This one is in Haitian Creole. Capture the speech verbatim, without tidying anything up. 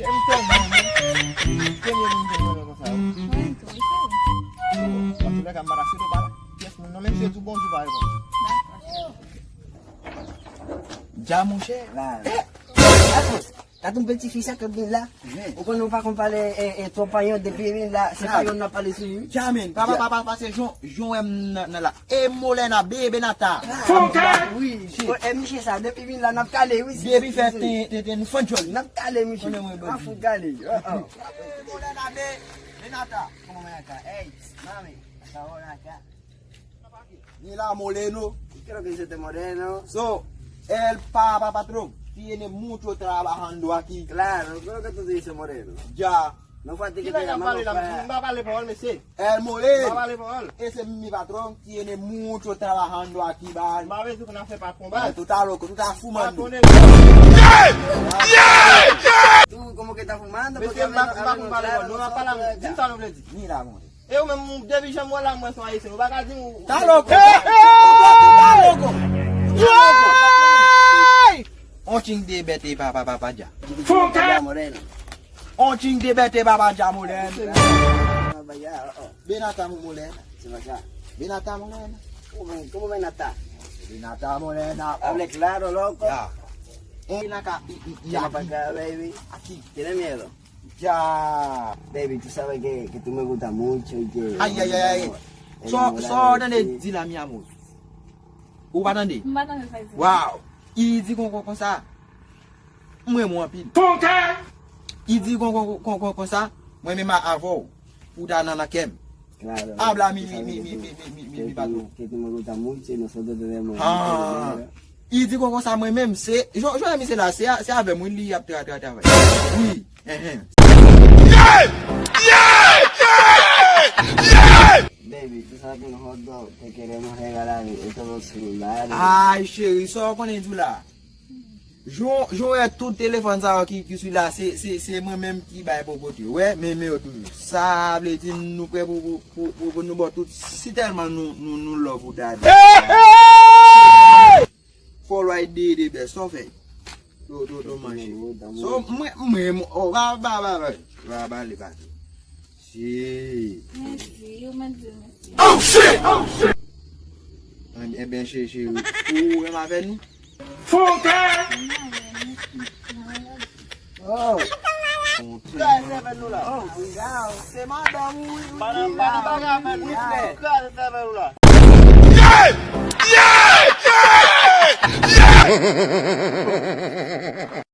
M tèlman renmen. Premye moun m te renmen konsa. Mwen tou, wi, cheri. Antoulèka, m pa ta swete w pa la. Pyès moun non, menm si yo di w bonjou, pa reponn. Dakò, cheri. Dja, monchè. La. Eh! Afos, gade yon bèl ti fi sa k ap vin la. Ou konn nou pa konn pale, eh, eh, twò panyon depi vin la. Se panyon n ap pale sou li. Dja, men, pa, pa, pa, pa, pase Jon, Jon wè m nan, nan la. E Molèna, bebe Nata. Wi, e misye sa, depi vin la, n ap kale, wi. Depi fè ten, ten, ten, nou fann djòl. N ap kale, misye. Konnen mwen, bandi. An fout kale. E Molèna, be, be Nata. Kòman mwen aka? Ey, mami, aka wè w la aka. Ni la Moleno. Creo que se te Moreno. So, el pa, pa patrón, tiene mucho trabajando aquí. Claro, creo que tú dices Moreno. Ya. No fue a ti que te llamamos, fue a... M pa pale pawòl, mesye. El Moleno. M pa pale pawòl. Ese mi patrón tiene mucho trabajando aquí, bal. M pa bezwen pou n ap fè patwon, bal. Tú estás loco, tú estás fumando. Patwon nèg. Tú como que estás fumando, porque... Mesye, m pa, m pa konn pale pawòl. Nou pa pale, di m sa nou vle di. Ni la, Moleno. E ou menm, depi jan m wè la, m wè se yon ayisyen. Ou pa ka di m ou... Estás loco. Estás loco. On ching de bete pa, pa, pa, pa, dja. Moreno. On ching de bete pa, pa, dja, Moleno. Benata, Moleno. Se pa sa. Benata, Moleno. ¿Cómo, cómo Benata? Benata, Moleno. Hable claro, loco. Ya. Benata, y, y, y aquí. Ven pa' acá, baby. Aquí. ¿Tienes miedo? Ya. Baby, tú sabes que, que tú me gustas mucho y que... Ay, ay, ay, ay. Enamorado, enamorado de ti. So, so, tande, di la, mi amor. Ou pa tande? M pa tande sa l di. Wow. I di kon, kon, konsa. M renmen w anpil. Fon kè! I di kon, kon, kon, kon, konsa. Mwen menm avè w. Ou ta nan, nan kè m. Claro. Habla mi, mi, mi, mi, mi, mi, mi, mi, mi, patrón. Que tú me gustas mucho y nosotros tenemos mucho dinero. I di kon, konsa, mwen menm, se, Jon, Jon, misye la, se, se avè m, wi, li ap tra, tra, travay. Wi, enhen. Baby, tú sabes que nosotros te queremos regalar estos dos celulares. Ay, cheri, sa w konnen di w la? Jan, jan w wè tout telefòn sa yo ki, ki sou la, se, se, se mwen menm ki bay popote. Wè, men, men yo toujou. Sa vle di nou prè pou, pou, pou, pou, pou nou ba w tout, si tèlman nou, nou, nou love ou ta di. Fò lwa de, de bè, sa w fè? Do, do, do manje. So, mwen, mwen, o, ba, ba, ba, ba, ba, ba, li pa tou. Si. Mèsi, yo mèt di mèsi. Oh, shit! Oh, shit! Ebyen, cheri, cheri, ou renmen avè nou? Fon kè! Oh. Gade sèvèl nou la. Oh, wow. Se madanm ou, wi, wi, wi. Pa nan, pa nan bagay avè nou. Gade sèvèl nou la. Yeah! Yeah! Yeah! Yeah!